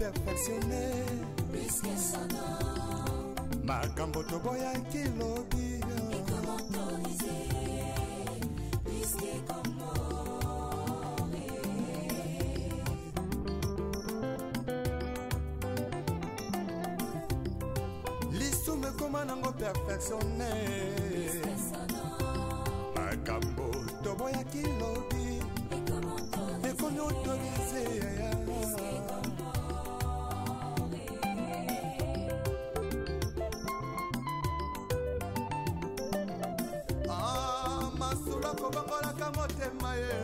perfectionne makambo toboyaki lobi. Lisumu ekoma nango perfectionne, makambo toboyaki lobi ekomi autorise. Ah, masolo akobongolaka motema ye.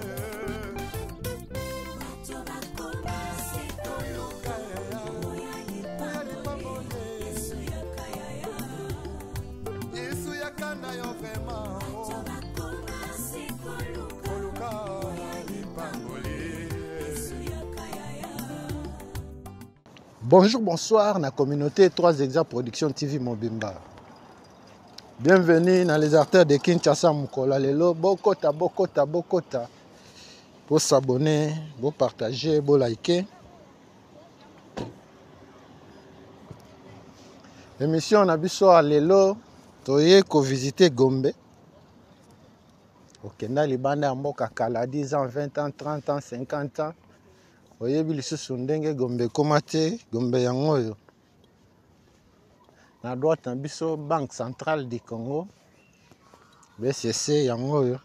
Yesu yaka na yo vraiment koluka lipamboli. Bonjour, bonsoir, na communauté 3 Exa Production TV Mobimba. Bienvenue dans les artères de Kinshasa Mukola lelo bokota bokota bokota. Bo s'abonner, bo partager, bo liker. Émission na biso ya lelo toye ko visiter Gombe. Okenda libanda ya mboka kala 10 ans, 20 ans, 30 ans, 50 ans. Oyebi lisusu ndenge Gombe ekoma te, Gombe yango oyo. Na droite na biso Banque Centrale du Congo, BCC yango oyo.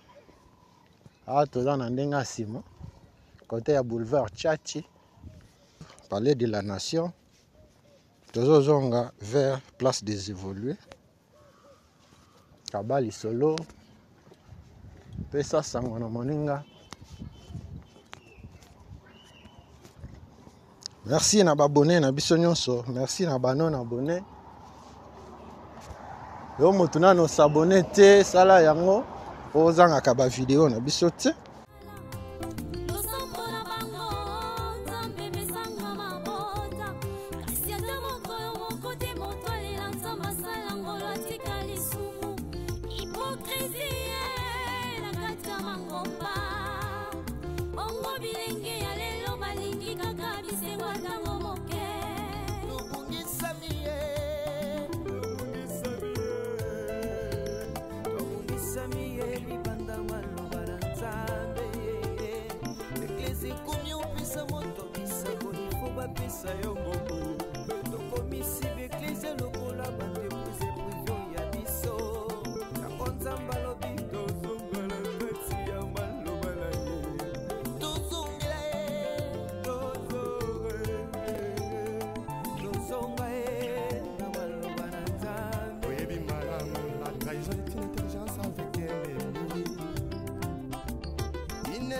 Awa toza na ndenge ya nsima, côté ya boulevard Tshatshi, Palais de la Nation. Tozozonga vers Place des Évolués. Kaba lisolo, pesa sango na moninga. Merci na babone na biso nyonso, merci na ba non abonné. Yo moto nano s'abonner te, sala yango ozangaka ba video na biso te.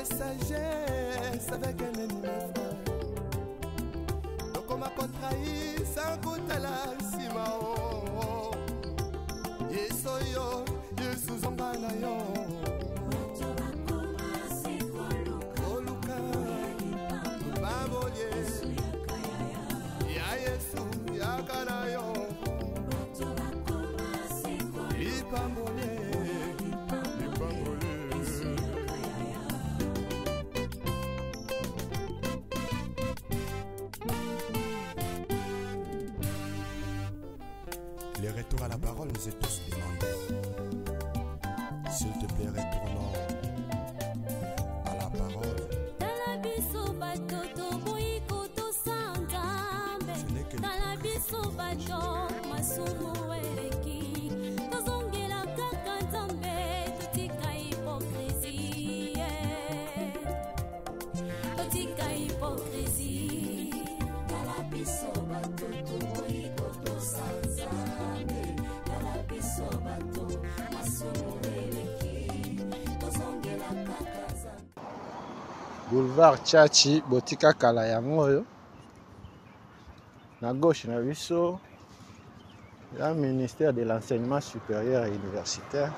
Sagesse avec un ennemi, mes frères. Tokoma kotrahir sans kotala nsima o. Yesu oyo, Yesu zonga na yo. Koluka lipamboli ya Yesu yaka na yo. Lipamboli, lipamboli. Le retour à la parole nous est tous demandé. S'il te plaît, retournons à la parole. Tala biso bato toboyi kotosa Nzambe. Ce n'est que Tala biso bato masumu eleki, tozongela kaka Nzambe, totika hypocrisie, totika hypocrisie. Tala biso bato toboyi kotosa Nzambe. Tala biso bato masumu eleki, tozongela kaka Nzambe. Boulevard Tshatshi botika kala yango oyo. Na gauche na biso ya ministère de l'enseignement supérieur et universitaire.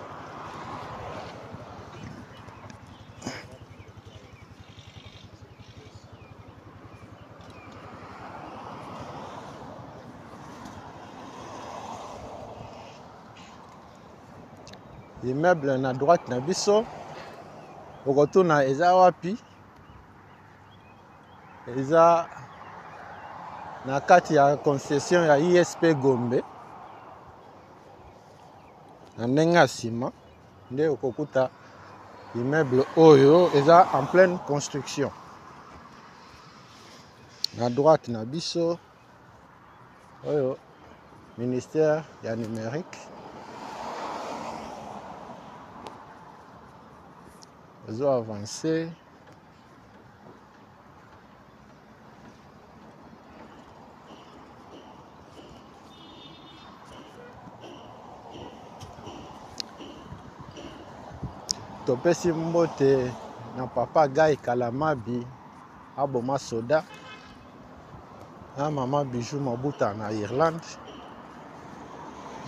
Immeuble na droite na biso okotuna eza wapi? Eza Na kati ya concession ya ISP Gombe, na ndenge ya nsima nde okokuta immeuble oyo eza en pleine construction. Na droite na biso oyo ministère ya numérique, ozo avancer. Topesi mbote na papa Guy Kalamabi aboma soda na mama Bijou Mabuta na Irlande.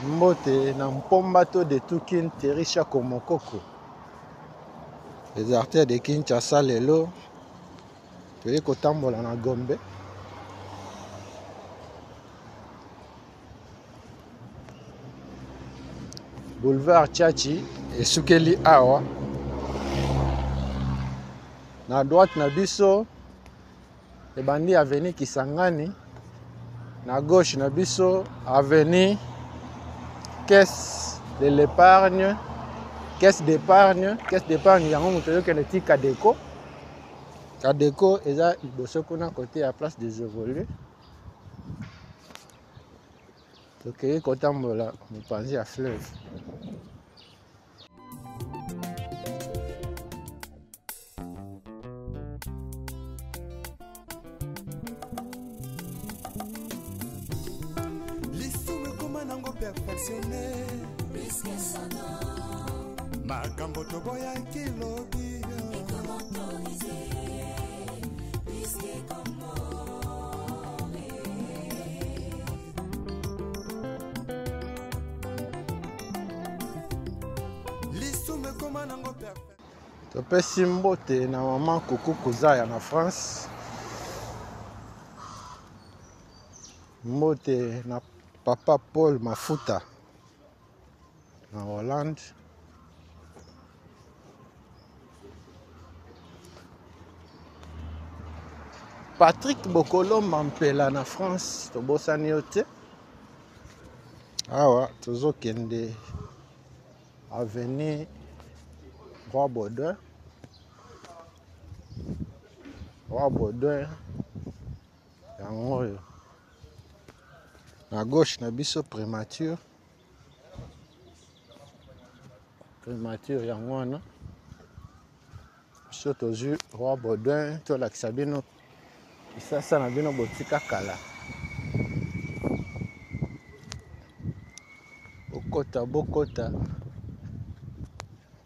Mbote na Mpomba to de Tukin Terisha Komokoko. Les artères de Kinshasa lelo toye kotambola na Gombe. Boulevard Tshatshi esukeli awa. Na droite na biso ebandi avenue Kisangani, na gauche na biso avenue Caisse de l'épargne, Caisse d'épargne, Caisse d'épargne yango moto oyokende ti Kadeko. Kadeko eza liboso kuna côté ya place des évolués. Tokei kotambola mopanzi ya fleuve. Lisumu ekoma nango perfectionne, makambo toboyaki lobi. Lisumu ekoma nango perfectionne. Topesi mbote na mama Kuku Kuzaya na France. Mbote na papa Paul Mafuta na Hollande. Patrick Bokolomba Mpela na France, tobosani yo te. Awa tozokende avenue Roi Baudouin. Roi Baudouin yango oyo. Na gauche na biso primature. Primature yango wana. Biso tozwi Roi Baudouin, tolakisa bino kisasa na bino botika kala. Bokota, bokota,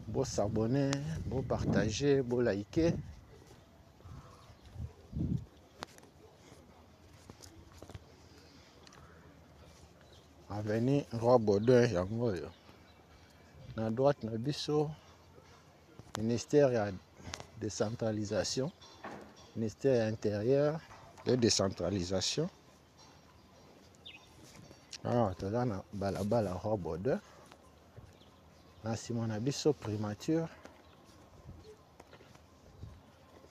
bosabone, bopartage, bolike. Avenue Roi Baudouin yango oyo. Na droite na biso ministère ya décentralisation, ministère ya intérieur et décentralisation. Awa toza na balabala Roi Baudouin. Na nsima na biso primature,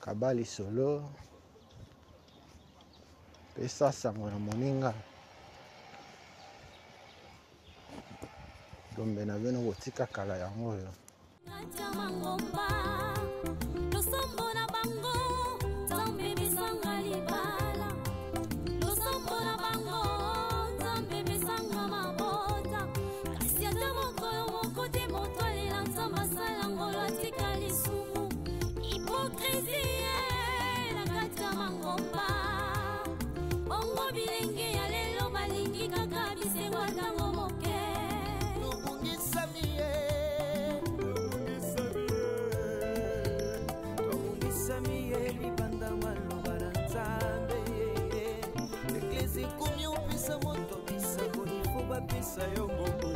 kabali solo, pesa sango na moninga. Gombe na bino botika kala yango oyo. Losambo na bango, Nzambe pesanga libala. Losambo na bango, Nzambe pesanga mabota. Kasi ata mokolo moko te moto alela Nzambe asala ngolo atika lisumu. Hypocrisie na kati ya mangomba. Bongo bilenge ya lelo balingi kaka bisengo ntango moke. Tobungisami ye, tobungisami ye libanda maloba na Nzambe. Eglise ekomi opesa moto bisango, ifo bapesa yo mbongo.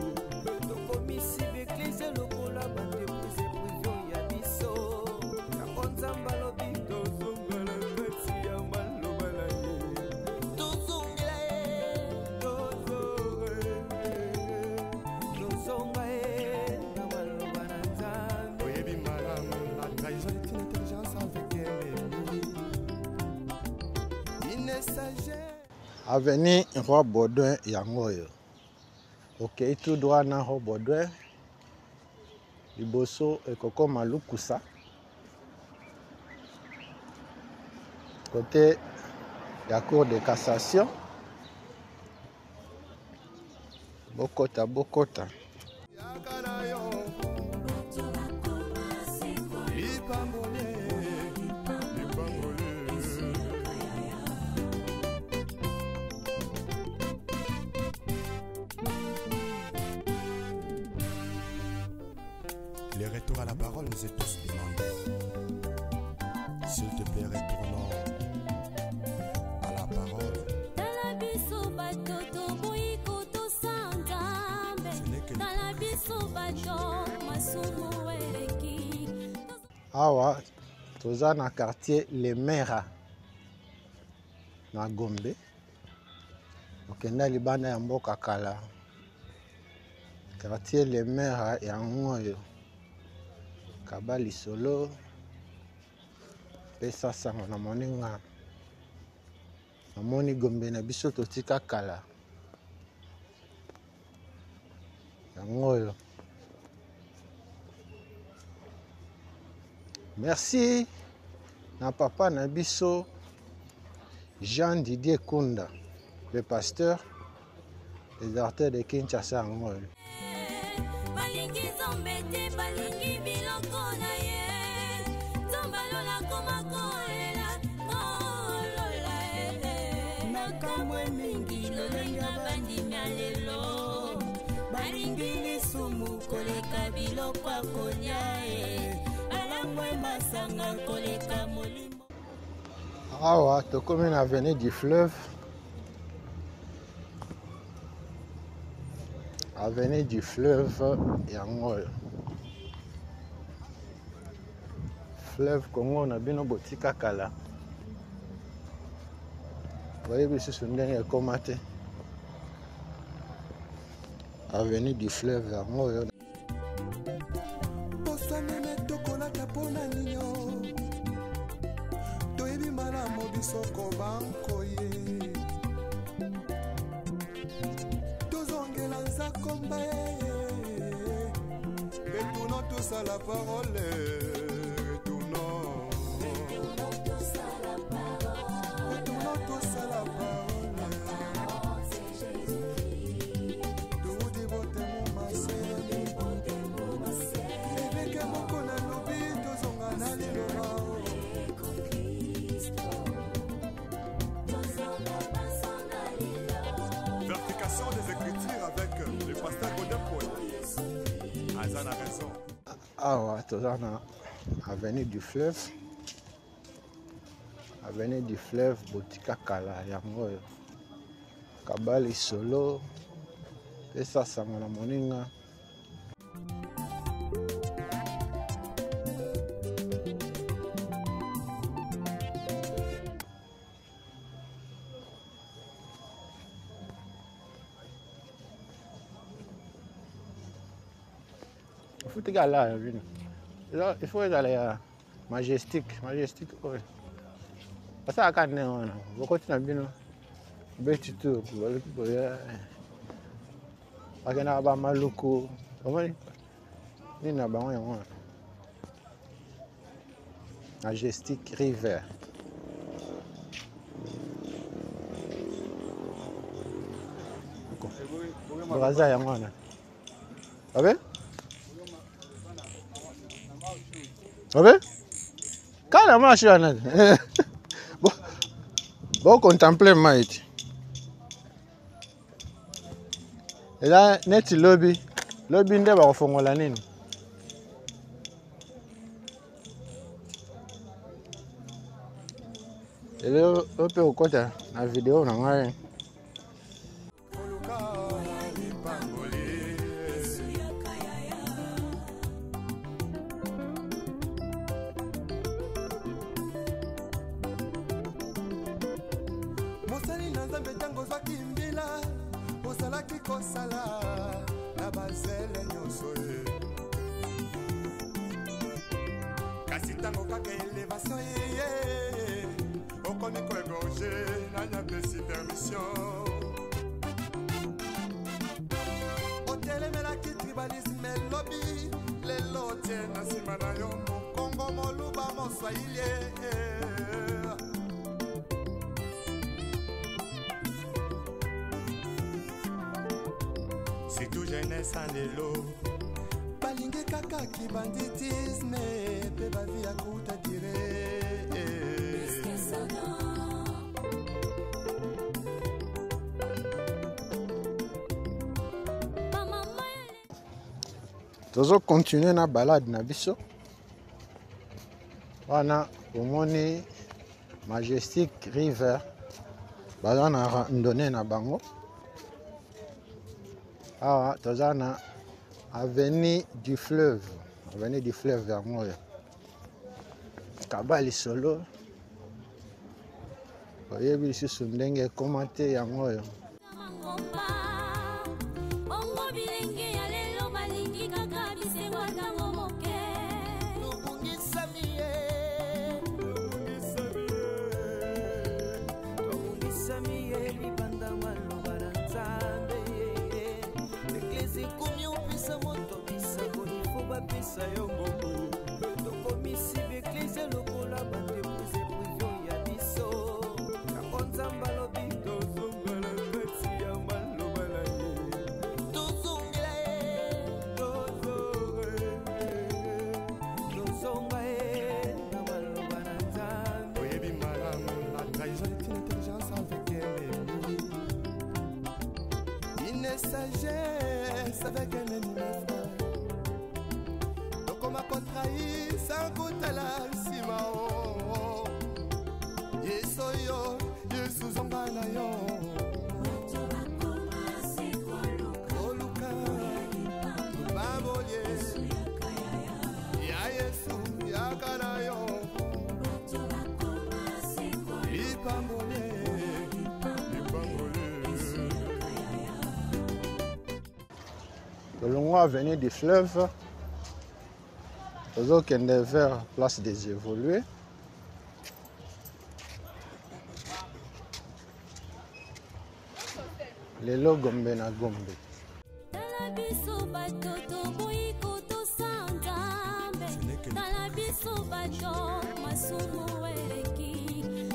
Tokomisi baeglise lokola baentreprise privé ya biso. Yango Nzambe alobi tozonga na kati ya maloba na ye, tozongela ye, tozonga ye na maloba na Nzambe. Oyebi malamu, la trahison est une intelligence avec ennemi, une sagesse. Avenue Roi Baudouin yango oyo. Okei tout droit na Roi Baudouin, liboso ekokoma Lukusa, côté ya cour de cassation. Bokota, bokota. Le retour à la parole nous est tous demandé. S'il te plaît, retournons à la parole. Tala biso bato toboyi kotosa Nzambe. Ce n'est que Tala biso bato masumu eleki. Awa toza na quartier Lemera na Gombe. Okenda libanda ya mboka kala. Quartier Lemera yango oyo. Kaba lisolo pesa sango na moninga. Namoni Gombe na biso totika kala. Yango oyo. Merci na papa na biso Jean Didier Kunda, le pasteur des artères de Kinshasa yango oyo. Balingi Nzambe te, balingi biloko na ye. Nzambe alola koma kolela, kolola ye. Makambo mingi lolenga bandimi ya lelo. Balingi lisumu koleka biloko ya kolia ye. Balangwe masanga koleka molimo. Awa tokomi na avenue du fleuve. Avenue du fleuve yango oyo. Fleuve Congo na bino botika kala. Boyebi lisusu ndenge ekoma te. Avenue du fleuve yango oyo. Posa meme tokolata mpona nini o? Toyebi malamu biso kobankoye. Tozongela nzakomba ye. Retournons tous à la parole. Retournons. Retournons tous à la parole. Toudi botemo mase. Ebeke moko na lobi, tozonga na liloba. Vérification des Écritures avec le pasteur Godin Paul. Azan a raison. Awa toza na avenue du fleuve. Avenue du fleuve botika kala yango oyo. Kabali solo pesa sango na moninga. Futika la ya bino. Il faut ezala ya majestique, majestique oyo. Basalaka ndenge wana, bokoti na bino beti tour, baloki boye. Bakendaka ba Maluku, omoni nini na bango yango wana. Majestic River. Brazza yango wana. Abe? Abe? Kala marche wana. Bo, bo contempler mai. Eza neti lobi, lobi nde bakofongola nini? Lelo oyo mpe kokota na video na ngai. Mosali na Nzambe ntango ozwaki mbila, ozalaki kosala na bazele nyonso ye. Kasi ntango kaka elevation ye, Bokomi koégorge, nani apesi permission? Otelemelaki tribalisme elobi, lelo otie na nsima na yo mokongo, moluba, moswahili. Surtout jeunesse ya lelo balingi kaka kibanditisme mpe bavi ya kuta dire. Tozo continuer na balade na biso wana. Omoni Majestic River, baza na randonnée na bango. Awa toza na avenue du Fleuve, avenue du Fleuve yango oyo. Kaba lisolo oyebi lisusu ndenge ekoma te, yango oyo. Mangomba bongo, bilenge ya lelo balingi kaka bisengo ntango moke. Tobungisami ye, tobungisami ye libanda maloba na Nzambe. Eglise ekomi opesa moto bisakoli, fo bapesa yo mbongo. Tokomisi baeglise lokola baentreprise privée ya biso. Yango Nzambe alobi tozongela kati ya maloba na ye, tozongela ye, tozonga ye na maloba na Nzambe. Oyebi malamu, la trahison est une intelligence avec un ennemi, une sagesse avec un ennemi, mes frères. Tokoma kotrahir sans kotala nsima. O Yesu oyo, Yesu, zonga na yo. Koluka babolie ya Yesu, yaka na yo lipambolie, lipambolie. Tolongwa avenue du Fleuve, tozokende vers place des Évolués. Lelo Gombe na Gombe. Tala biso bato toboyi kotosa Nzambe. Tala biso bato, masumu eleki.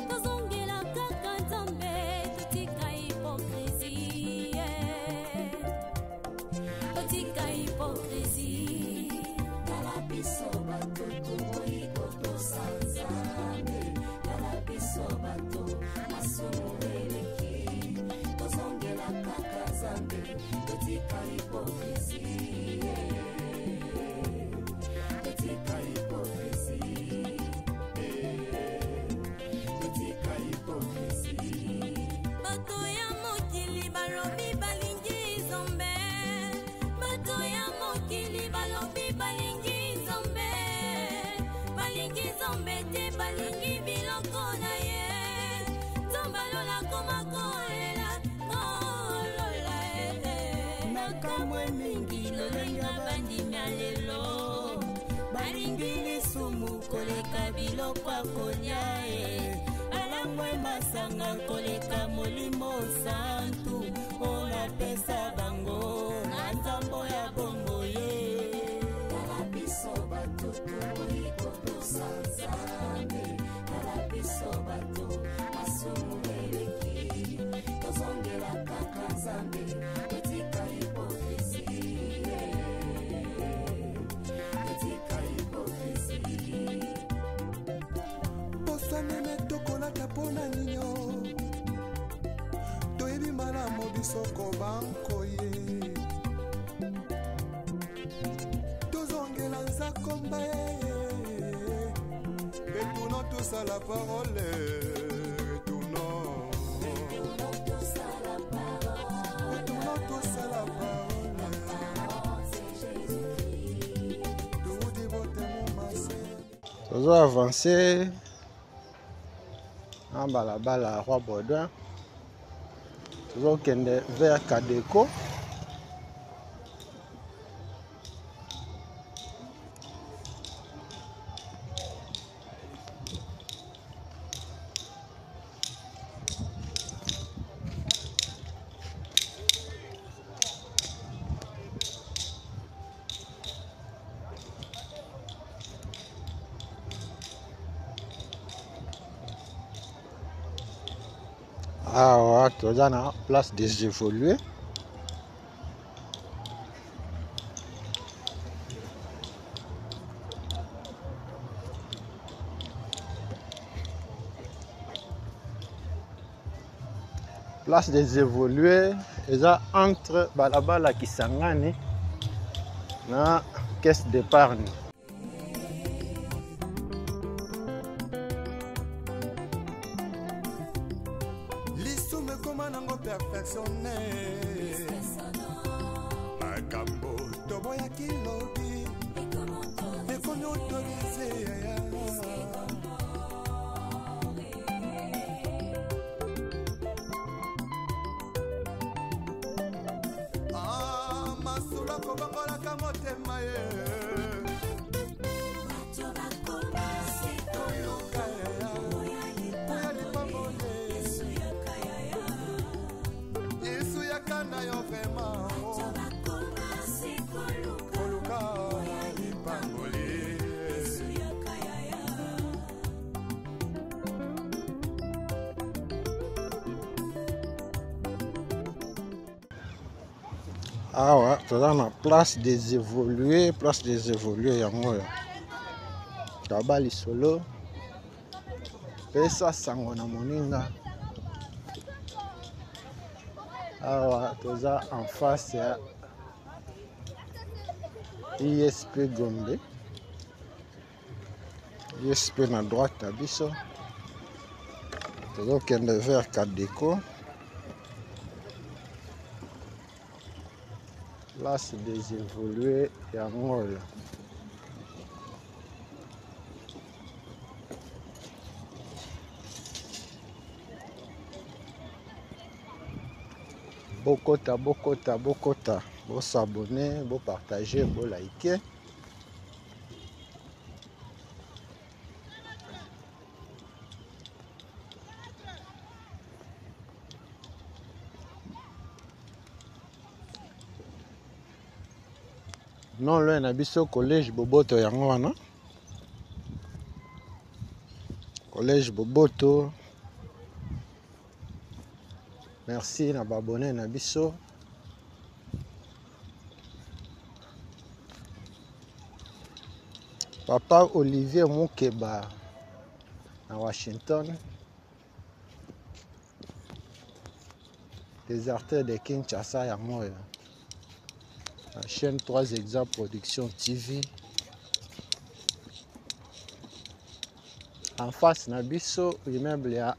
Tozongela kaka Nzambe, totika hypocrisie, totika hypocrisie. Tala biso bato toboyi kotosa Nzambe. Tala biso bato, masumu eleki. Tozongela kaka Nzambe, totika hypocrisie, totika hypocrisie, totika hypocrisie. Bato ya mokili balobi balingi Nzambe. Bato ya mokili balobi balingi Nzambe. Balingi Nzambe te, balingi biloko na ye. Nzambe alola koma kolela, kolola. Nakamwe mingi lolenga bandimi ya lelo balingi lisumu koleka biloko ya kolia e balangwe masanga koleka Molimo Santu oyo apesa bango na nzambo ya bombo ye. Tala biso bato toboyi kotosa Nzambe. Tala biso bato, masumu eleki. Tozongela kaka Nzambe, totika hypocrisie, totika hypocrisie. Poso meme tokolata mpo na ninyo, toyebi malamu biso kobankoye. Tozongela nzakomba ye. Retournons tous à la parole, retournons, retournons tous à la parole. Turudi bote mumase. Tozo avance na balabala ya Roi Baudouin, tozokende vers Kadeko. Awa toza na place des évolués. Place des évolués eza entre balabala Kisangani na caisse d'épargne. Lisumu ekoma nango perfectionne makambo toboyaki lobi ekomi autorise. Ah, masolo akobongolaka motema ye koluka ya lipamboli. Yesu yaka na yo vraiment koluka lipamboli. Awa toza na place des évolués, place des évolués yango oyo. Kaba lisolo, pesa sango na moninga. Awa toza en face ya ISP Gombe. ISP na droite na biso. Tozokende vers Kadeko. Place des évolués yango oyo. Bokota, bokota, bokota, bosabone, bopartage, bolike. Non loin na biso collège Boboto yango wana. Collège Boboto. Merci na babone na biso. Papa Olivier Mukeba na Washington. Déserteur de Kinshasa yango oyo. La chaîne 3 Exa Production TV. En face na biso immeuble ya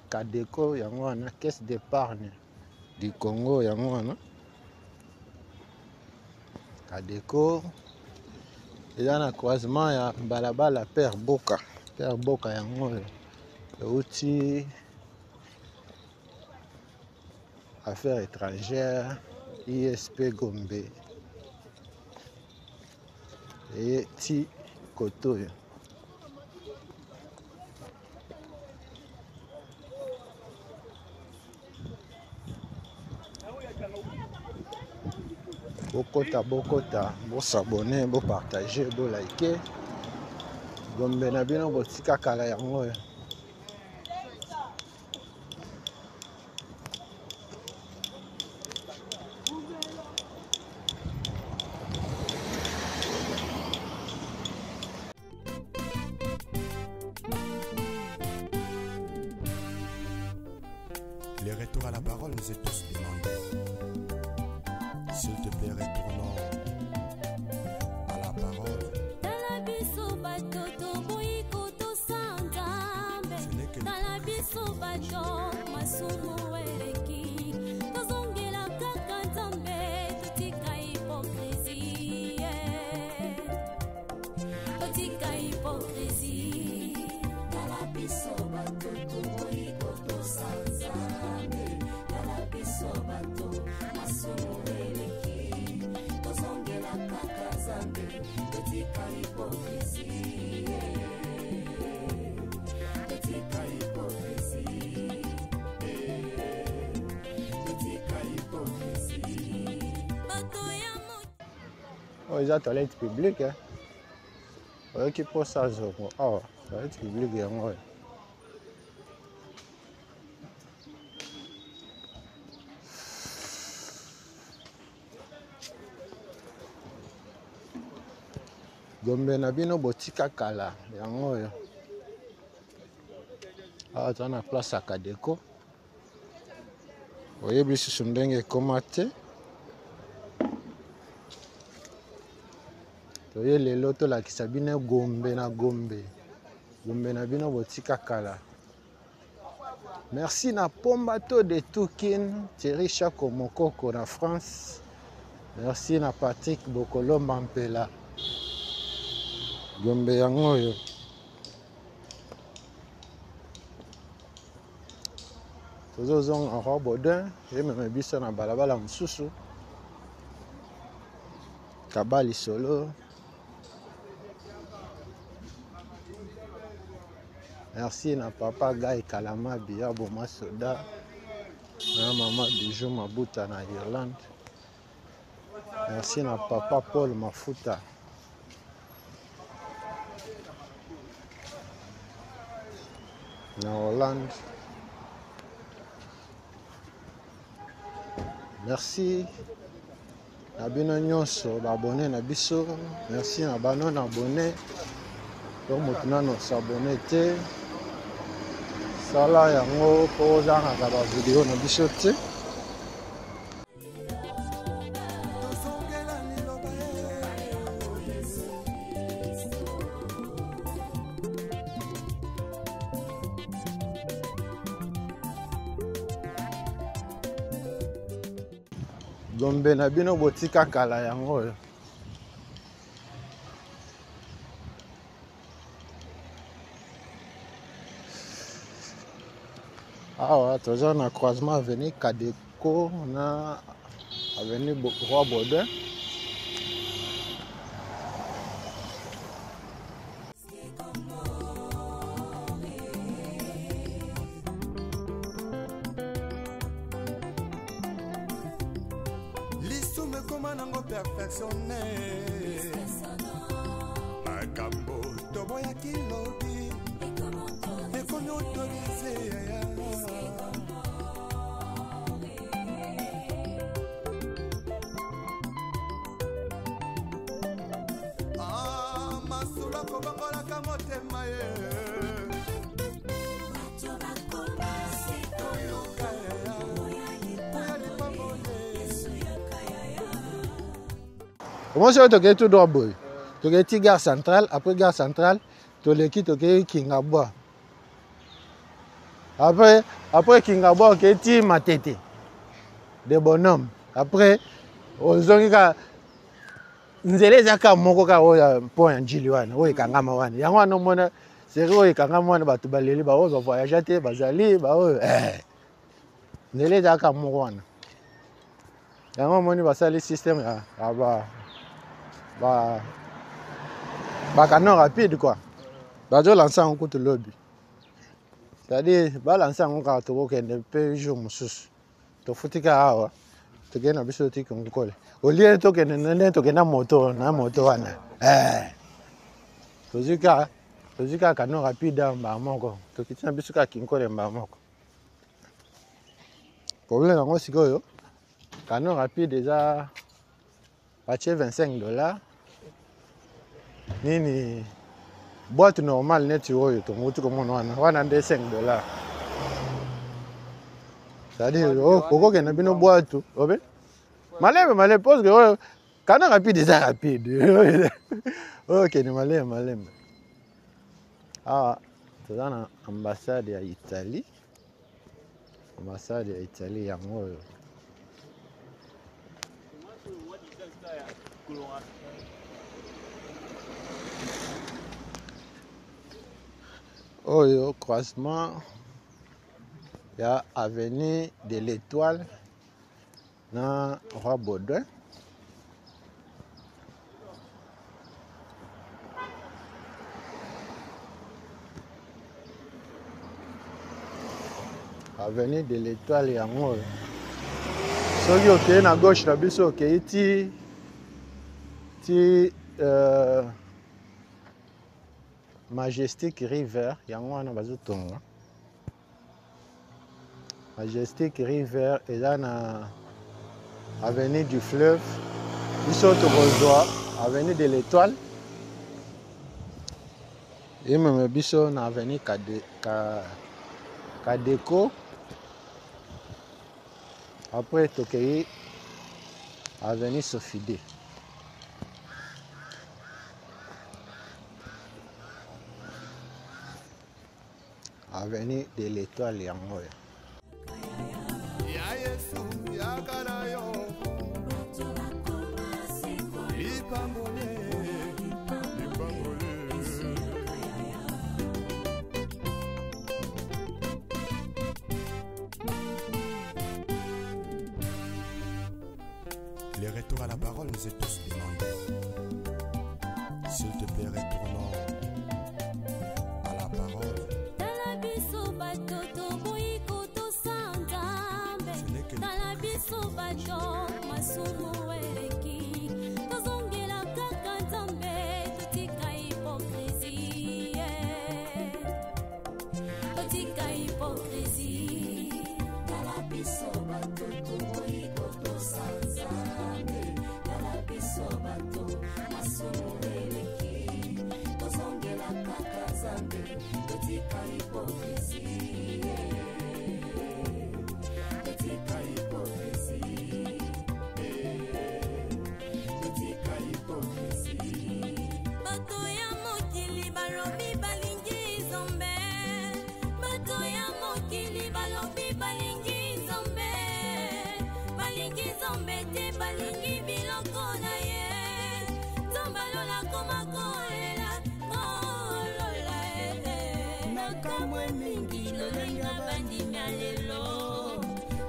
Kadeko yango wana, caisse d'épargne du Congo yango wana. Kadeko eza na croisement ya balabala Père Boka. Père Boka yango oyo euti affaires étrangères ISP Gombe eye ti koto oyo. Bokota, bokota, bosabone, bopartage, bolike. Gombe na bino botika kala yango oyo. Le retour à la parole nous est tous demandé. S'il te plaît, retournons à la parole. Tala biso bato toboyi kotosa Nzambe. Ce n'est que Tala biso bato masumu eleki, tozongela kaka Nzambe, totika hypocrisie, totika hypocrisie. Tala biso bato toboyi kotosa Nzambe. Tala biso bato masumu eleki, tozongela kaka Nzambe, totika hypocrisie, totika hypocrisie, totika hypocrisie. Bato ya Oyo eza toilette publique, eh. Oyoki mposa zongo awa, toilette publique yango oyo. Gombe na bino botika kala yango oyo. Awa toza na place ya Kadeko. Oyebi lisusu ndenge ekoma te. Toye lelo tolakisa bino Gombe na Gombe. Gombe na bino botika kala. Merci na Pombato de Tukin, Thierry Chako Mokoko na France. Merci na Patrick Bokolomba Mpela. Gombe yango oyo. Tozozonga Roi Baudouin, ememe biso na balabala mosusu. Kaba lisolo. Merci na papa Guy Kalamabi ya Boma Soda na mama Bijou Mabuta na Irlande. Merci na papa Paul Mafuta. Na Hollande. Merci na bino nyonso ba abonne na biso. Merci na ba non abonne. To moto nano s'abonne te. Sala yango po ozangaka ba video na biso te. Gombe na bino botika kala yango oyo. Awa toza na croisement avenue Kadeko na avenue Roi Baudouin. Lisumu ekoma nango perfectionne makambo toboyaki lobi ekomi autorise yaya. Ah, masolo akobongolaka motema ye Omoni soki tokei tout droit boye tokei ti gare centrale, après gare centrale toleki tokei Kingabwa, après Kingabwa okei ti Matete de Bonhomme, après ozongi kaka nzela eza kaka moko kaka oyo ya pont ya Ndjili wana oyo ekangama wana, yango wana omona seri oyo ekangama wana bato baleli baoyo bavoyage te bazali baoyo nzela eza kaka moko wana. Yango omoni basali système ya ba canon rapide quoi, bazolansa yango kutu lobi, c'est-à-dire balansa yango kaka tokokende mpe jour mosusu tofuti kaka awa tokende na biso tiki nkole olie tokende nde tokenda moto na moto wana tozwi kaka canon rapide awa mbala moko tokiti na biso kaka kinkole mbala moko. Problème yango sikoyo canon rapide eza batie 25 $ nini boîte normale neti oyo tonguti komona wana wana nde 5 $, c'est-à-dire okokende bino boîte obe malembe malembe parce que oyo canon rapide eza rapide oyo okende malembe malembe. Awa toza na ambassade ya Italie, ambassade ya Italie yango oyo. Oyo croisement ya avenue de l'Étoile na Roi Baudouin. Avenue de l'Étoile yango oyo. Soki okei na gauche na biso okei ti Majestic River, yango wana bazotonga. Majestic River eza na avenue du Fleuve. Biso tokozwa avenue de l'Étoile. Emema biso na avenue Kadeko. Après tokei avenue Sofide. Avenue de l'Étoile yango oyo. Ya Yesu yaka na yo lipamboli lipamboli. Le retour à la parole nous est tous demandé. S'il te plaît, retournons à la parole. Tala biso bato toboyi kotosa Nzambe. Ce n'est que Tala biso bato masumu eleki, tozongela kaka Nzambe, totika hypocrisie, totika hypocrisie. Tala biso bato toboyi kotosa Nzambe. Tala biso bato masumu eleki, tozongela kaka Nzambe, totika hypocrisie, totika hypocrisie, totika hypocrisie. Bato ya mokili balobi balingi Nzambe, bato ya mokili balobi balingi Nzambe, balingi Nzambe te, balingi biloko na ye. Nzambe alola koma kolela kolola e. Nakamwe mingi lolenge bandimi ya lelo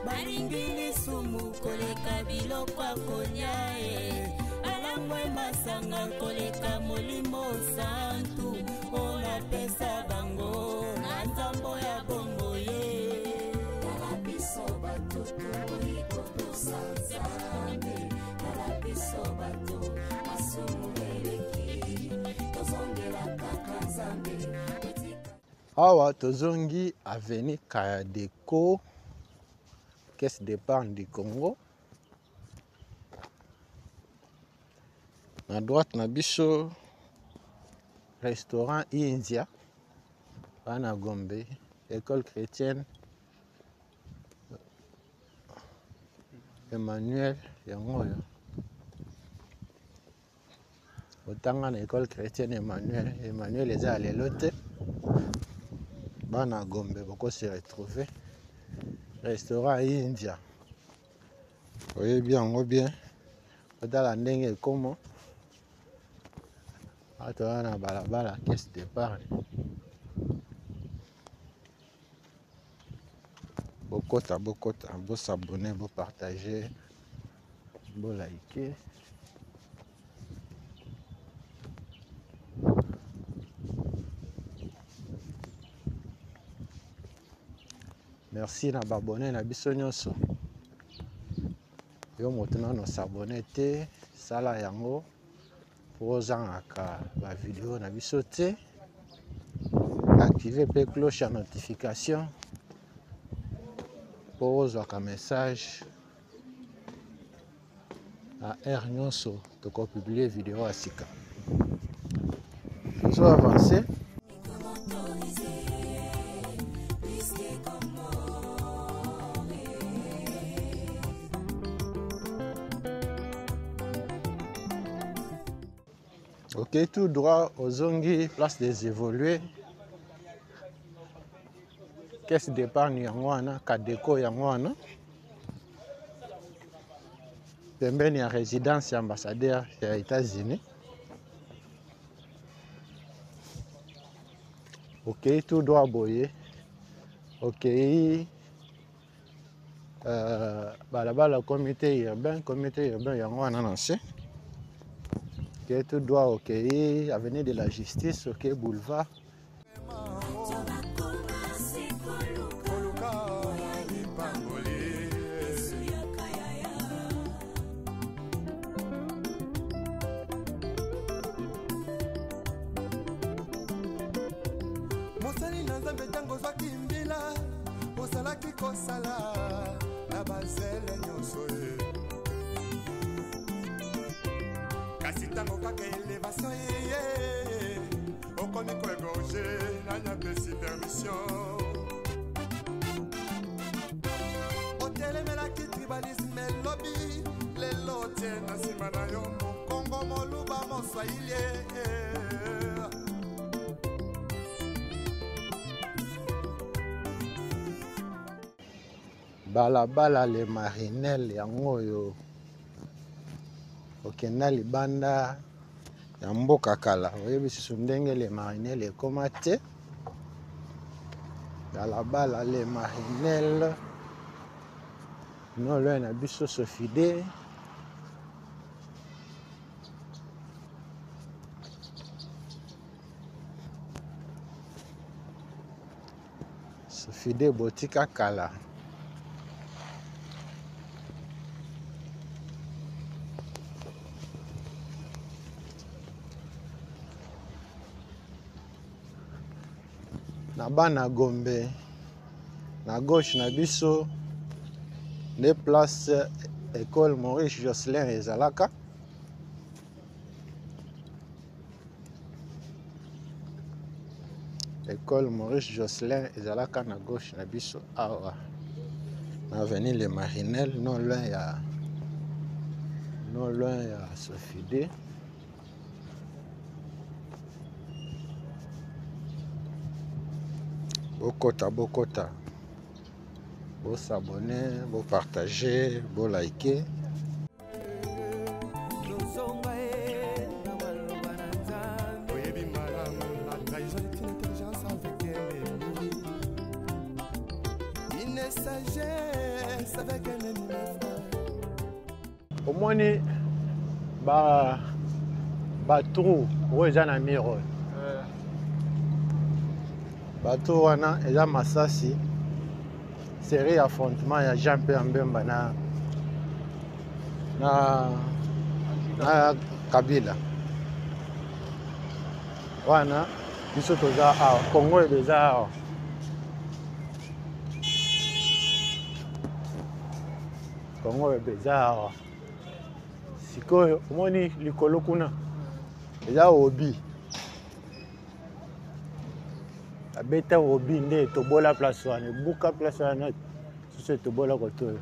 balingi lisumu koleka biloko ya kolia e, balangwe masanga koleka molimo santu oyo napesa bango na nzambo ya bongo ye. Tala biso bato toboyi kotosa Nzambe. Tala biso bato masumu eleki, tozongela kaka Nzambe, totika Awa tozongi avenue Kadeko, caisse d'épargne du Congo. Na droite na biso restaurant India bana Gombe, école chrétienne Emmanuel yango oyo. Otanga na école chrétienne Emmanuel. Emmanuel eza ya lelo te. Bana Gombe boko se retrouver. Restaurant India. Oyebi yango bien. Otala ndenge ekoma. Awa toza na balabala caisse d'épargne. Bokota, bokota, bosabonner, bopartager, bolike. Merci na babone na biso nyonso. Yo moto nano s'abonner te, sala yango po ozangaka ba video na biso te. Activer pe cloche ya notification po ozwaka message na heure nyonso tokopublie video ya sika. Tozo avancer. Ok, tout droit ozongi place des évolués. Caisse d'épargne yango wana, Kadeko yango wana. Pembeni ya résidence ya ambassadeur ya États-Unis. Ok, tout droit boye. Ok, balabala comité urbain yango wana na se. Ok, tout droit, ok, avenue de la Justice, ok, boulevard. Mosali na Nzambe ntango ozwaki mbila ozalaki kosala na bazele nyonso ye, kasi ntango kaka elevation ye. Okomi koegorge, nani apesi permission? Otelemelaki tribalisme lobi, lelo otie na nsima na yo mokongo, moluba, moswahili. Balabala le Marinel yango oyo okenda libanda ya mboka kala, oyebi susu ndenge le Marinel ekoma te. Balabala le Marinel no loin na biso Sofide. Sofide botika kala. Na bana Gombe na gauche na biso nde place école Maurice Jocelyn ezalaka. École Maurice Jocelyn ezalaka na gauche na biso awa na avenue Le Marinel, non loin ya Sofide. Bokota, bokota, bosabone, bopartage, bolike. Oyebi malamu, la trahison est une intelligence avec un ennemi, une sagesse avec un ennemi, mon frère. Omoni ba trou oyo eza na mur oyo. Ba trou wana eza masasi série affrontement ya Jean-Pierre Mbemba na Kabila. Wana biso toza awa, Congo eza awa. Congo eza awa. Sikoyo omoni likolo kuna eza obi. Abeta obi nde tobola place wana, ebuka place wana, susu etobola kotoyo.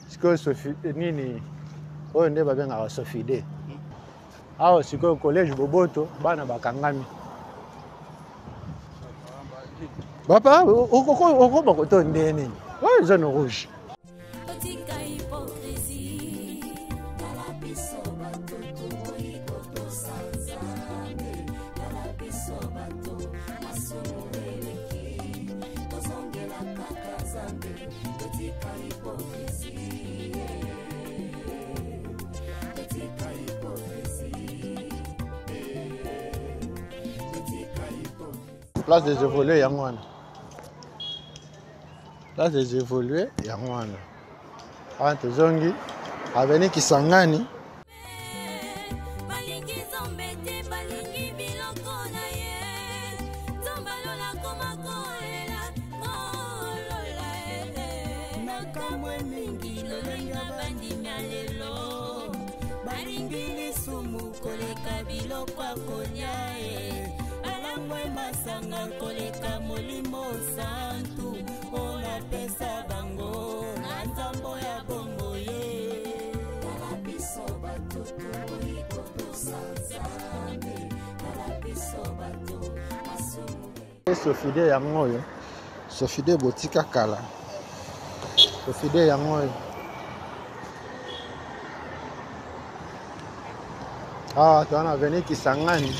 Sikoyo Sophie nini oyo nde babengaka Sophie Awa sikoyo collège Boboto bana bakangami. Papa, okoma koto nde nini? Oyo zone rouge. Otika hypocrisie. Tala biso bato toboyi kotosa Nzambe. Tala biso bato masumu eleki. Tozongela kaka Nzambe. Totika hypocrisie. Totika hypocrisie. Totika hypocrisie. Place des évolués yango wana. Place des évolués yango wana. Awa tozongi avenue Kisangani. Balingi Nzambe te, balingi biloko na ye. Nzambe alola koma kolela, kolola ye. Nakamwe mingi lolenge bandimi ya lelo. Balingi lisumu koleka biloko ya kolia ye. Balangwe masanga koleka molimo santu. Oyo apesa bango na nzambo ya bongo ye. Tala biso bato toboyi kotosa Nzambe. Tala biso bato masumu. Sofide yango oyo. Sofide botika kala. Sofide yango oyo. Ah, toza na avenue Kisangani.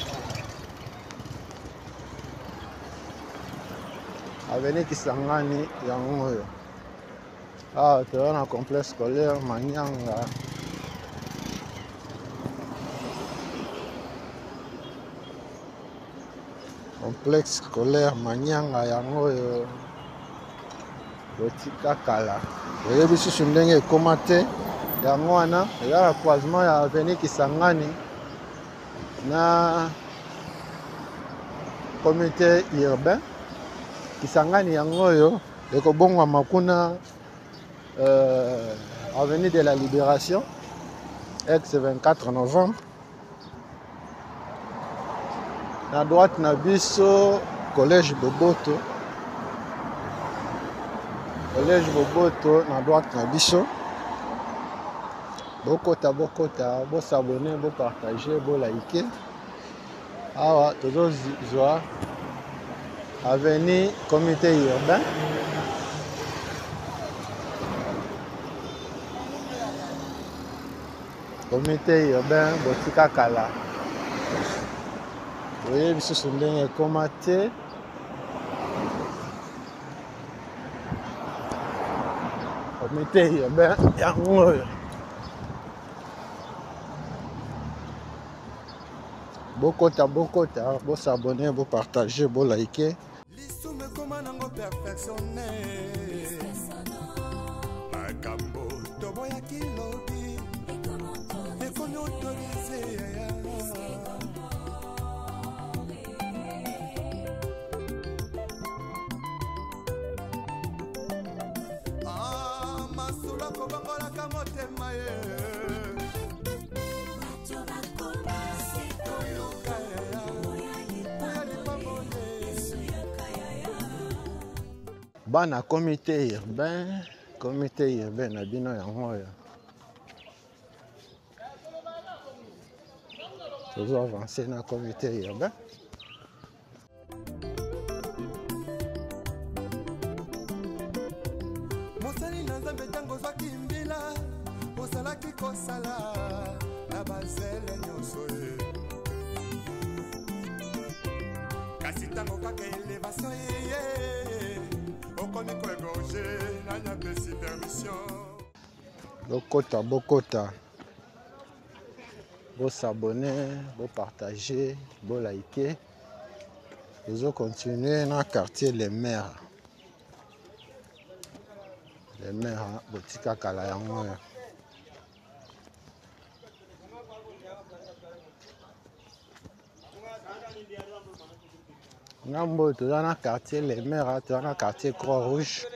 Avenue Kisangani yango oyo. Ah, toza na complexe scolaire Manyanga. Complexe scolaire Manyanga yango oyo. Botika kala. Oyebi susu ndenge ekoma te. Yango wana eza na croisement ya avenue Kisangani na comité urbain. Kisangani yango oyo ekobongwama kuna avenue de la Libération ex 24 novembre. Na droite na biso collège Boboto. Collège Boboto na droite na biso. Bokota bokota, bo s'abonner, bo partager, bo liker. Awa tozozwa avenue comité urbain. Comité urbain botika kala. Boyebi susu ndenge ekoma te. Comité urbain yango oyo. Bokota bokota, bo s'abonner, bo partager, bo liker. Lisumu ekoma nango perfectionne. Makambo toboyaki lobi ekomi autorise. Ah, masolo akobongolaka motema ye. Koluka ya lipamboli. Bana comité urbain, comité urbain na bino yango oyo. Tozo avancer na comité urbain. Mosali na Nzambe, ntango ozwaki mbila, ozalaki kosala na bazele nyonso ye. Kasi ntango kaka elevation eye, okomi koégorger. Nani apesi permission? Bokota bokota, bo s'abonner, bo partager, bo liker. Tozo continuer na quartier Les Mères. Les Mères botika kala yango oyo. Ngambo oyo toza na quartier Les Mères, toza na quartier Croix Rouge.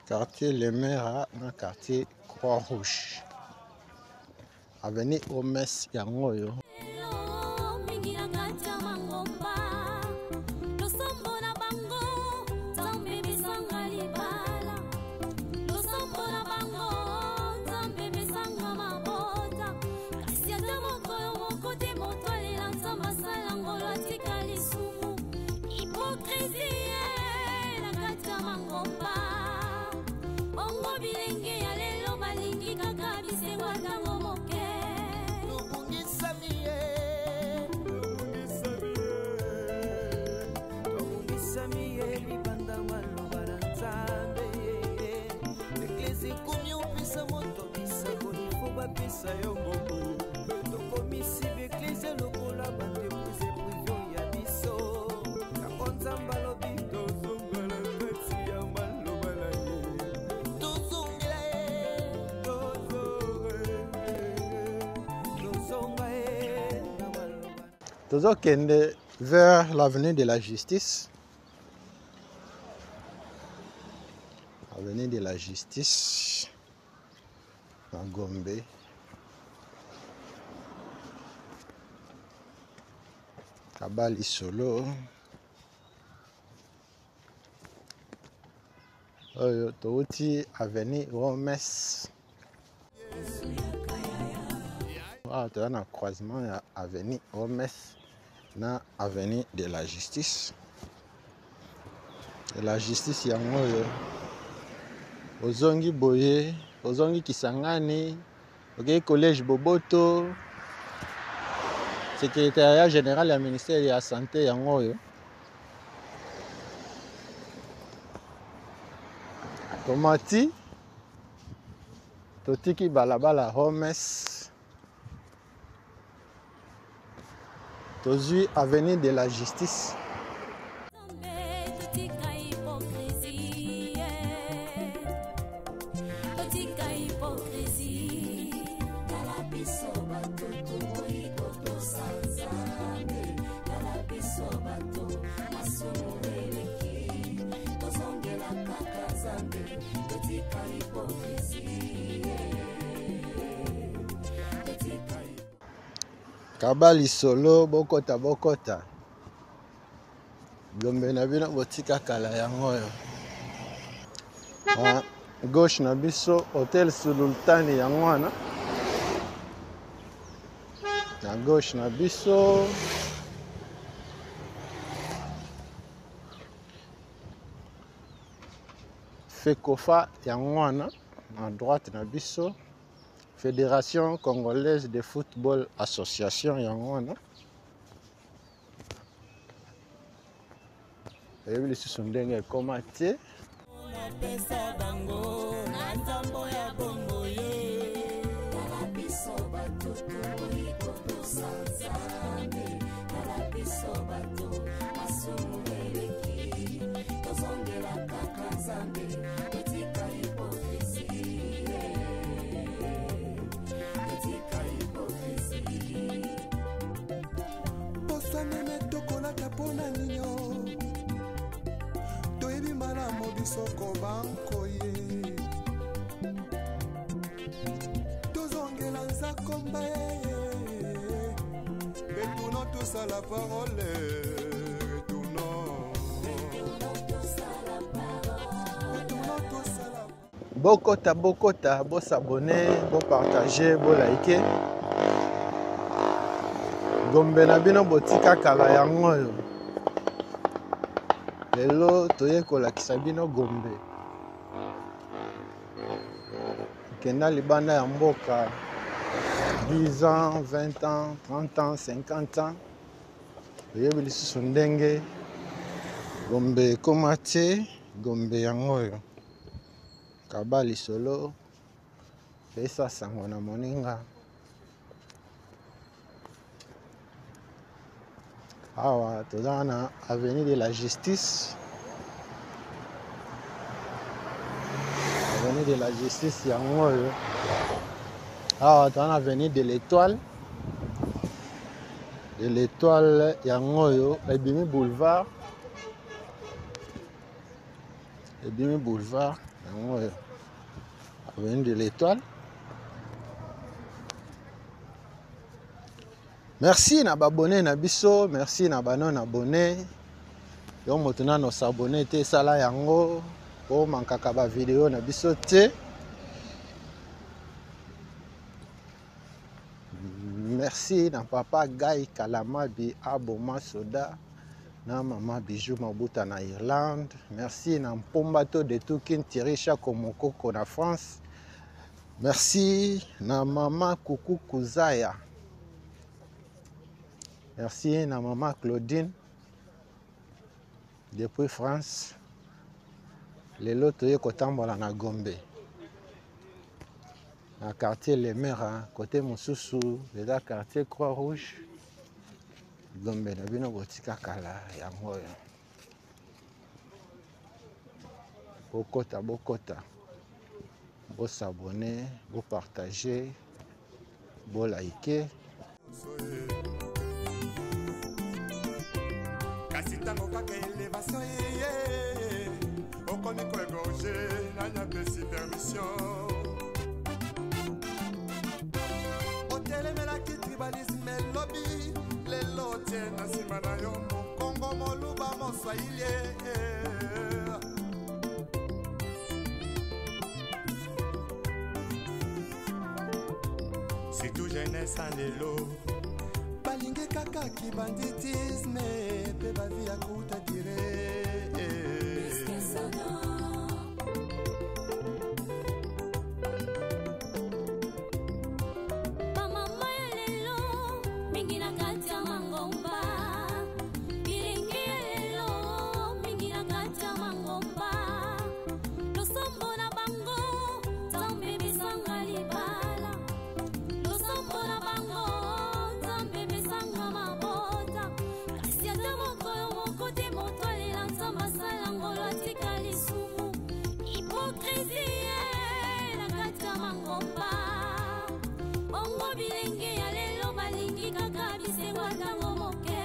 Quartier Les Mères na quartier Croix Rouge. Avenue Omes yango oyo. Mingi na kati ya mangomba, losambo na bango Nzambe pesanga libala, losambo na bango Nzambe pesanga mabota, kasi ata mokolo moko te moto alela Nzambe asala ngolo atika lisumu. Hypocrisie na kati ya mangomba, bongo bilenge ya lelo balingi kaka bisengo ntango moke. Tobungisami ye, tobungisami ye libanda maloba na Nzambe. Eglise ekomi opesa moto bisakoli, fo bapesa yo mbongo. Tokomisi baeglise lokola baentreprise privé ya biso. Yango Nzambe alobi tozongela kati ya maloba na ye, tozongela ye, tozonga ye na maloba. Tozokende vers l'avenue de la Justice. Avenue de la Justice na Gombe. Kabali solo. Oyo touti avenue Romes. Awa toza na croisement ya avenue Romes na avenue de la Justice. De la Justice yango oyo. Ozongi boye, ozongi Kisangani, okei collège Boboto, secrétariat général ya ministère ya santé yango oyo. Tomati, totiki balabala Romes, tozwi avenue de la Justice. Nzambe, totika hypocrisie, totika hypocrisie. Tala biso bato toboyi kotosa Nzambe, tala biso bato masumu eleki, tozongela kaka Nzambe, totika hypocrisie, totika. Kaba lisolo, bokota bokota. Gombe na bino botika kala yango oyo. Ah, gauche na biso Hotel Sultani yango wana. Na gauche na biso Fekofa yango wana na droite na biso Fédération congolaise de football association yango wana. Oyebi lisusu ndenge ekoma te. Napesa bango na nzambo ya bongo ye. Tala biso bato tokoki kotosa Nzambe. Tala biso bato masumu eleki, tozongela kaka Nzambe, totika hypocrisie, totika hypocrisie. Posa meme tokolata mpona ninyo, toyebi malamu biso kobankoye, tozongela nzakomba ye. Retournons tous à la parole, retournons. Retournons tous à la Bokota bokota, bosabone, bopartage, bolike. Gombe na bino botika kala yango oyo. Lelo toye kolakisa bino Gombe. Kenda libanda ya mboka 10 ans, 20 ans, 30 ans, 50 ans. Oyebi lisusu ndenge Gombe ekoma te, Gombe yango oyo. Kaba lisolo, pesa sango na moninga. Awa toza na avenue de la Justice. Avenue de la Justice yango oyo. Awa toza na avenue de l'Étoile. De l'Étoile yango oyo ebimi boulevard. Ebimi boulevard yango oyo. Avenue de l'Étoile. Merci na babone na biso, merci na ba non abonné. Yo moto nano s'abonné te, sala yango po mankaka ba vidéo na biso te. Merci na papa Guy Kalamabi Aboma Soda na mama Bijou Mabuta na Irlande. Merci na Mpombato de Tukin Thierry Chako Mokoko na France. Merci na mama Kuku Kuzaya. Merci na mama Claudine depuis France. Lelo toye kotambola na Gombe. Na quartier Lemera, côté mosusu eza quartier Croix-Rouge. Gombe na bino botika kala yango oyo. Bokota bokota. Bosabonner, bopartager, bolike. Kasi ntango kaka elevation eye, okomi koegorge, nani apesi permission? Otelemelaki tribalisme elobi, lelo otie na nsima na yo mokongo moluba moswahili. Surtout jeunesse en lelo balingi kaka kibanditisme mpe bavi ya kuta dire. Bamama ya lelo mingi na kati ya mangomba, bilenge ya lelo mingi na kati ya mangomba, losambo na bango Nzambe pesanga libala, losambo na bango Nzambe pesanga mabota, kasi ata mokolo moko te moto alela Nzambe asala ngolo atika lisumu. Hypocrisie na kati ya mangomba, bongo bilenge ya lelo balingi kaka bisengo ntango moke.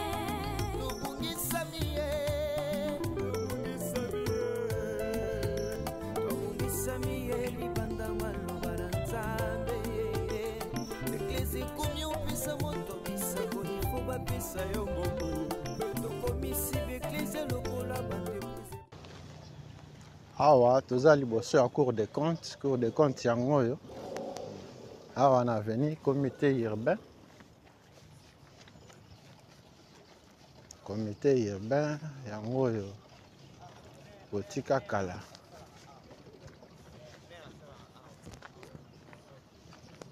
Tobungisami ye, tobungisami ye libanda maloba na Nzambe. Eglise ekomi opesa moto bisango. bapesa yo mbongo. Tokomisi baeklezia lokola baentreprise. Awa toza liboso ya Cour des comptes. Cour des comptes yango oyo awa na avenue Comité urbain. Comité urbain yango oyo botika kala.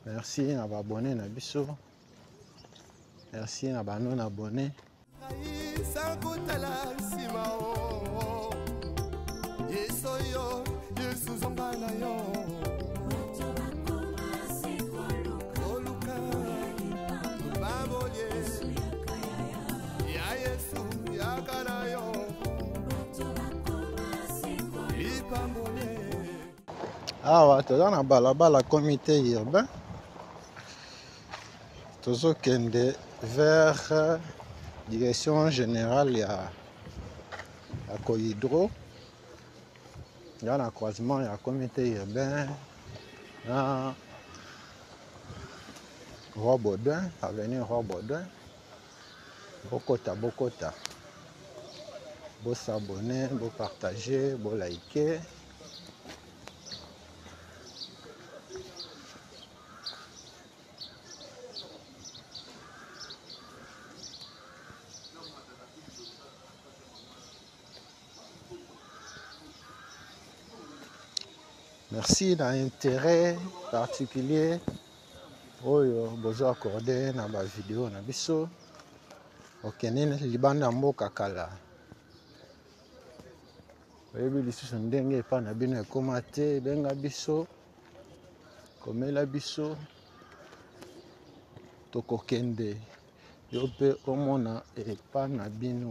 Merci na ba abonné na biso. Merci na ba non abonné. Sans kotala nsima o Yesu yo Yesu zonga na yo koluka babolie ya Yesu yaka na yo lipambolie. Awa toza na balabala comité urbain, tozokende vers direction générale ya Cohydro. Ya na croisement ya comité urbain na Roi Baudouin, avenue Roi Baudouin. Bokota, bokota, bosabonner, bopartager, boliker. Merci na intérêt particulier oyo bozo accordé na ba vidéo na biso. Okende libanda mboka kala, oyebi lisusu ndenge epa na bino ekoma te, benga biso, komela biso, tokokende yo mpe omona epa na bino.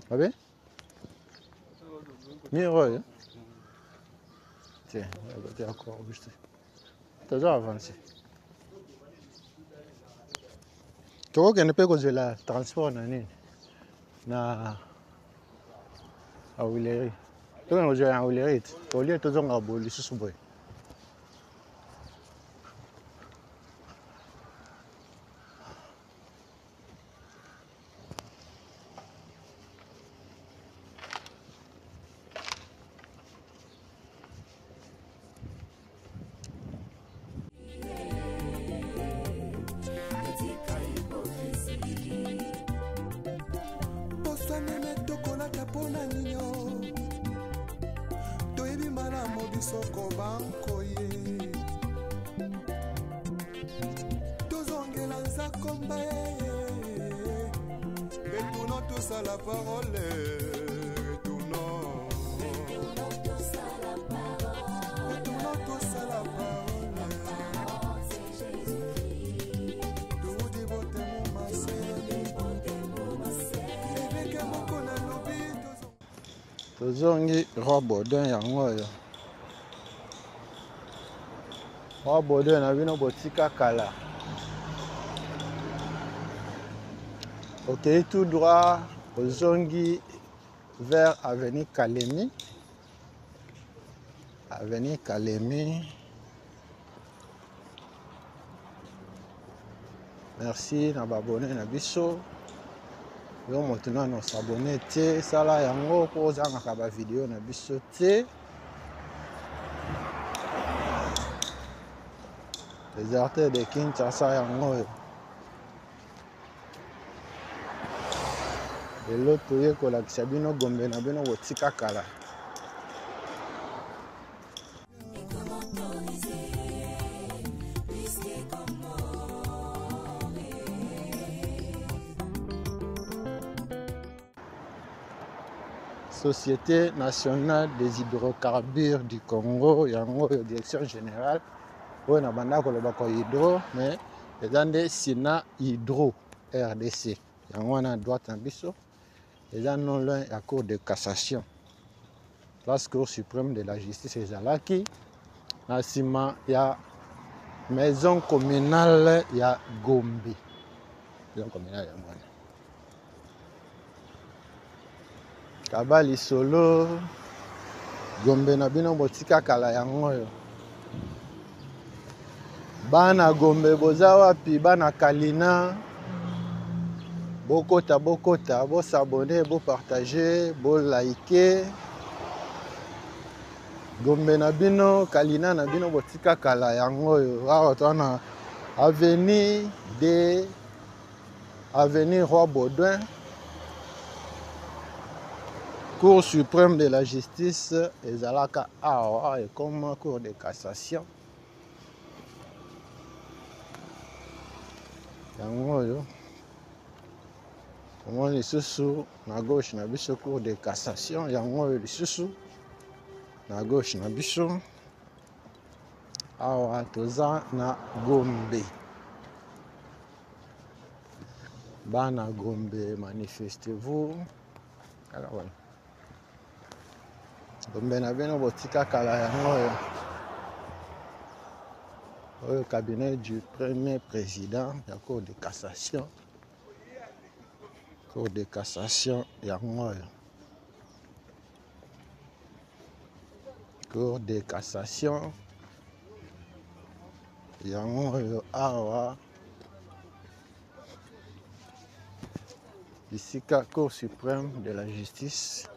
Abe? Mur oyo? Tiens, te encore juste. Tozo avancer. Tokokende mpe kozwela transport na nini? Na Huilerie. Tokende kozwela na Huilerie te. Au lieu tozonga boye lisusu boye. Tokolata mpona ninyo toyebi malamu biso kobankoye tozongela nzakomba retournons tous à la parole, retournons, retournons tous à la parole. Toudi botemu masele eveke moko na lobi. Tozongi Roi Baudouin yango oyo. Roi Baudouin na bino botika kala. Okei tout droit, ozongi vers avenue Kalemi. Avenue Kalemi. Merci na ba abonné na biso. Yo moto nano s'abonner te, sala yango po ozangaka ba vidéo na biso te. Les artères de Kinshasa yango oyo. Lelo toye kolakisa bino Gombe na bino botika kala. Société nationale des hydrocarbures du Congo, yango oyo direction générale oyo na banda koloba ko hydro, mais eza nde Sina Hydro RDC. Yango wana droite na biso eza non loin ya Cour de cassation, place Cour suprême de la justice ezalaki na nsima ya maison communale ya Gombe. Maison communale ya mwana kaba lisolo Gombe na bino botika kala yango oyo. Bana Gombe boza wapi? Bana Kalina, bokota bokota, bo s'abonner, bo partager, bo liker. Gombe na bino, Kalina na bino botika kala yango oyo. Awa toza na avenue de avenue Roi Baudouin. Cour suprême de la justice ezalaka awa ekoma cour de cassation. Yango oyo omoni lisusu na gauche na biso cour de cassation, yango oyo lisusu na gauche na biso awa toza na Gombe. Bana Gombe, manifestez-vous. Alors, voilà. Gombe na bino botika kala yango oyo. Oyo cabinet du premier président ya cour de cassation. Cour de cassation yango oyo. Cour de cassation yango oyo awa bisika Cour suprême de la justice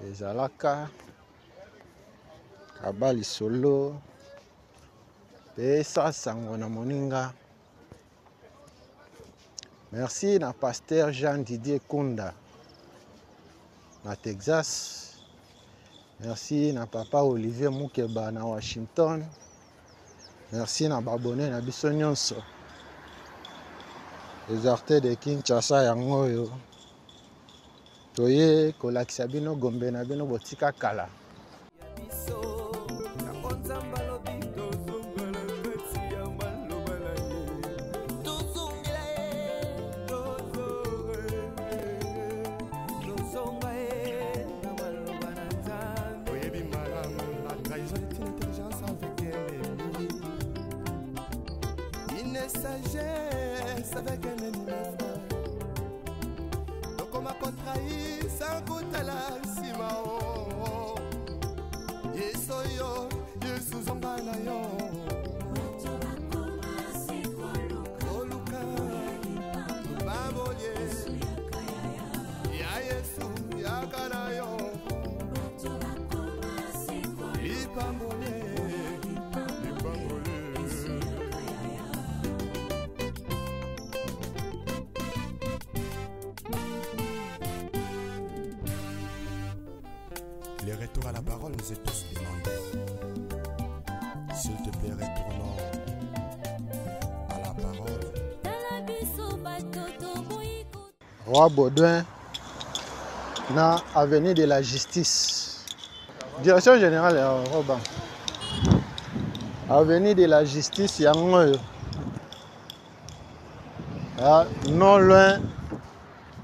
ezalaka. Kaba lisolo pesa sango na moninga. Merci na pasteur Jean Didier Kunda na Texas. Merci na papa Olivier Mukeba na Washington. Merci na babone na biso nyonso. Les de Kinshasa yango oyo toye kolakisa bino Gombe na bino botika kala. Oyebi malamu, la trahison est une intelligence avec un ennemi. Une sagesse avec un ennemi, mon frère. Tokoma kotrahir sans kotala nsima o. Yesu oyo, Yesu zonga na yo. Koluka babolie ya Yesu yaka na yo. Lipambole, lipambole. Le retour à la parole nous est tous demandé. S'il te plaît, retournons à la parole. Tala biso bato toboyi ko- Roi Baudouin na avenue de la Justice. Direction générale ya Roban. Avenue de la Justice yango oyo. Ah, non loin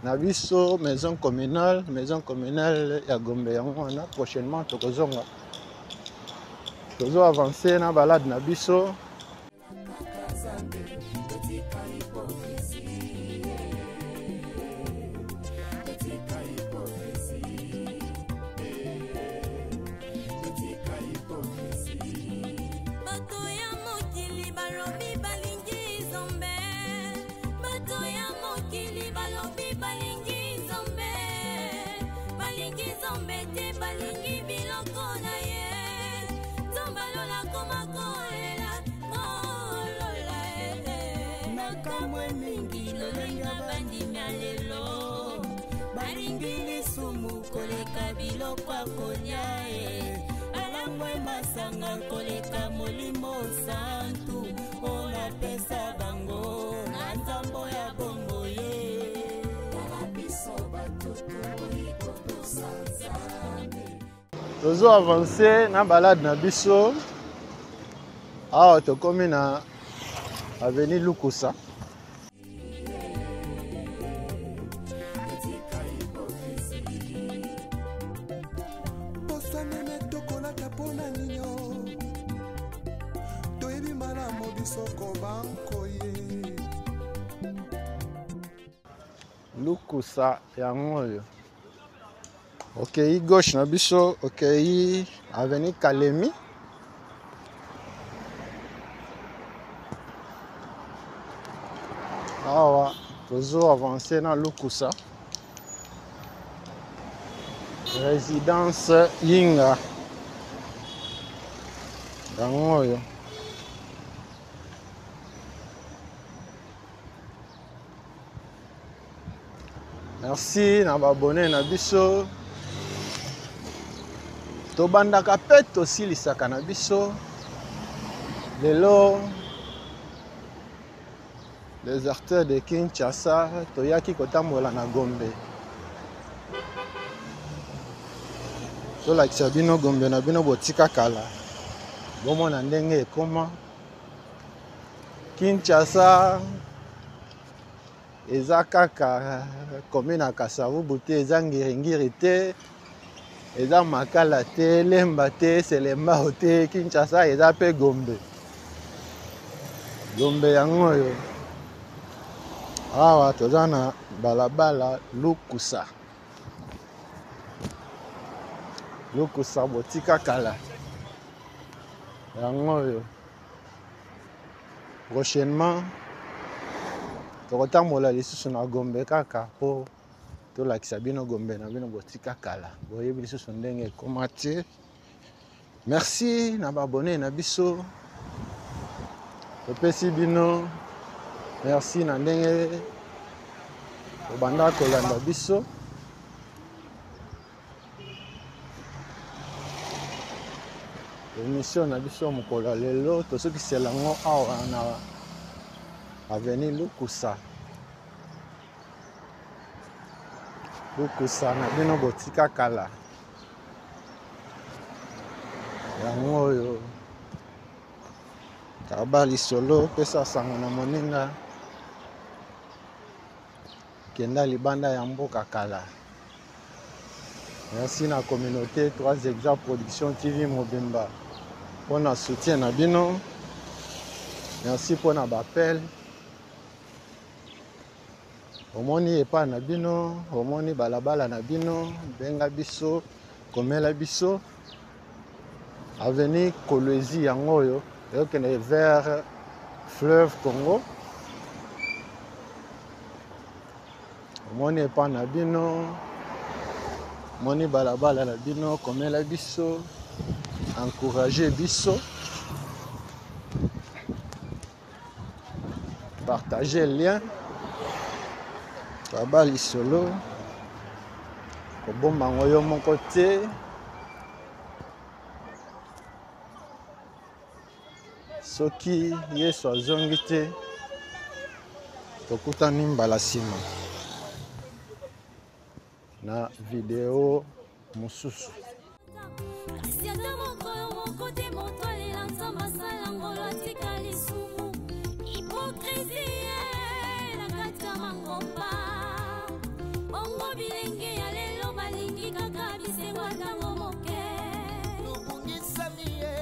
na biso maison communale, maison communale ya Gombe yango wana. Prochainement tokozonga. Tozo avancer na balade na biso. Bato ya mokili balobi balingi Nzambe. Bato ya mokili balobi balingi Nzambe. Balingi Nzambe te, balingi biloko na ye. Nzambe alola koma kolela, kolola, eh, eh. Nakamwe mingi lolenge bandimi ya lelo. Balingi lisumu koleka biloko ya kolia, eh. Balangwe masanga koleka molimo santu oyo napesa bango na nzambo ya bongo ye. Tala biso bato toboyi kotosa Nzambe. Tozo avancer na balade na biso. Awa tokomi na avenue Lukusa. Posa meme tokolata mpona ninyo. Toyebi malamu biso kobankoye. Lukusa yango oyo. Okei gauche na biso, okei avenue Kalemi. Awa tozo avancer na Lukusa, résidence Yinga yango oyo. Merci na baabonné na biso. Tobandaka mpe tosilisaka na biso lelo. Les acteurs de Kinshasa toyaki kotambola na Gombe, tolakisa bino Gombe na bino botika kala, bomona ndenge ekoma Kinshasa. Eza kaka commune ya Kasavubu te, eza Ngiringiri te, eza Makala te, Lemba te, Selembao te. Kinshasa eza mpe Gombe. Gombe yango oyo. Awa toza na balabala Lukusa. Lukusa botika kala yango oyo. Prochainement tokotambola lisusu na Gombe kaka mpo tolakisa bino Gombe na bino botika kala, boyebi lisusu ndenge ekoma te. Merci na baabonné na biso, topesi bino merci na ndenge bobanda kolanda biso. Émission na biso mokolo ya lelo tosukisela yango awa na avenue Lukusa. Lukusa na bino botika kala yango oyo. Kaba lisolo, pesa sango na moninga, kenda libanda ya mboka kala. Merci na communauté 3 Exa Production TV mobimba mpona soutien na bino. Merci mpona baappel. Omoni epai na bino, omoni balabala na bino, benga biso, komela biso. Avenue Kolwezi yango oyo ekokende vers fleuve Congo. Omoni epai na bino, omoni balabala na bino, komela biso, encourager biso, partager lien, baba lisolo, kobomba yango yo moko te. Soki Yesu azongi te, tokutani mbala nsima na video mosusu. Kasi ata mokolo moko te moto alela Nzambe asala ngolo atika lisumu hypocrisie na kati ya mangomba. Bongo bilenge ya lelo balingi kaka bisengo ya ntango moke. Tobungisami ye,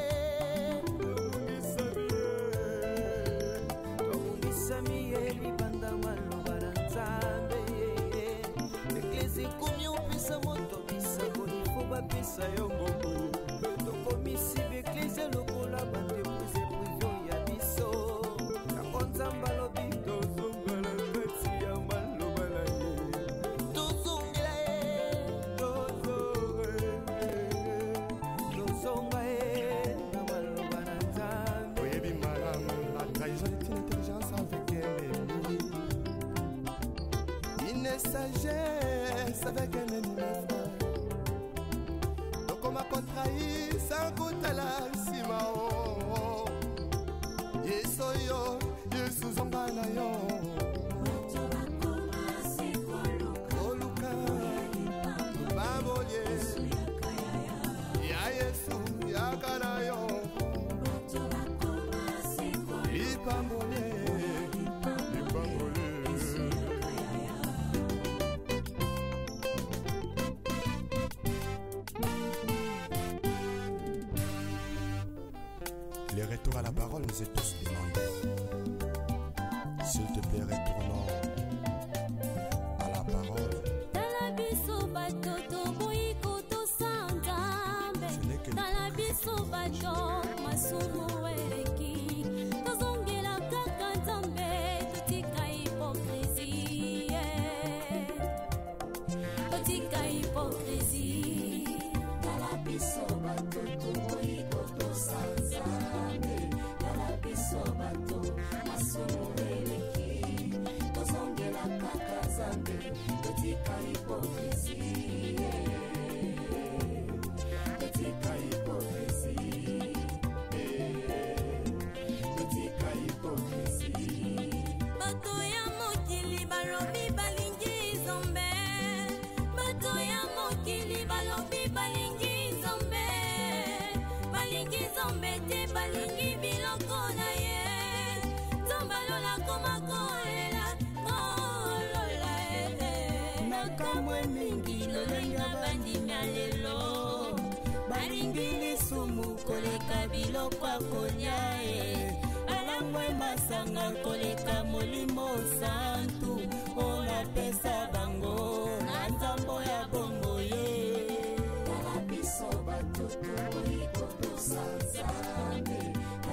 tobungisami ye libanda maloba na Nzambe. Eglise ekomi opesa moto bisakoli fo bapesa yo mbongo. Tokomisi baeglise lokola baentreprise prive ya biso. Yango Nzambe alobi tozonga na kati ya maloba na ye, tozongela ye, tozonga ye na maloba na Nzambe. Oyebi malamu, la trahison est une intelligence avec un ennemi, une sagesse avec un ennemi, mes frères. Tokoma kotrahir sans kotala nsima o. Yesu oyo, Yesu zonga na yo. Bato bakoma se koluka koluka babolie yaka yaya. Ya Yesu yaka na yo. Bato bakoma se koluka lipambolie, lipambolie. Yaka yaya. Le retour à la parole nous est tous demandé. S'il te plaît, retournons à la parole. Tala biso bato toboyi kotosa Nzambe. Ce n'est que Tala biso bato masumu eleki, tozongela kaka Nzambe, totika hypocrisie. Nzambe te, balingi biloko na ye. Nzambe alola koma kolela kolola e. Nakamwe mingi lolenge bandimi ya lelo, balingi lisumu koleka biloko ya kolia e, balangwe masanga koleka molimo santu.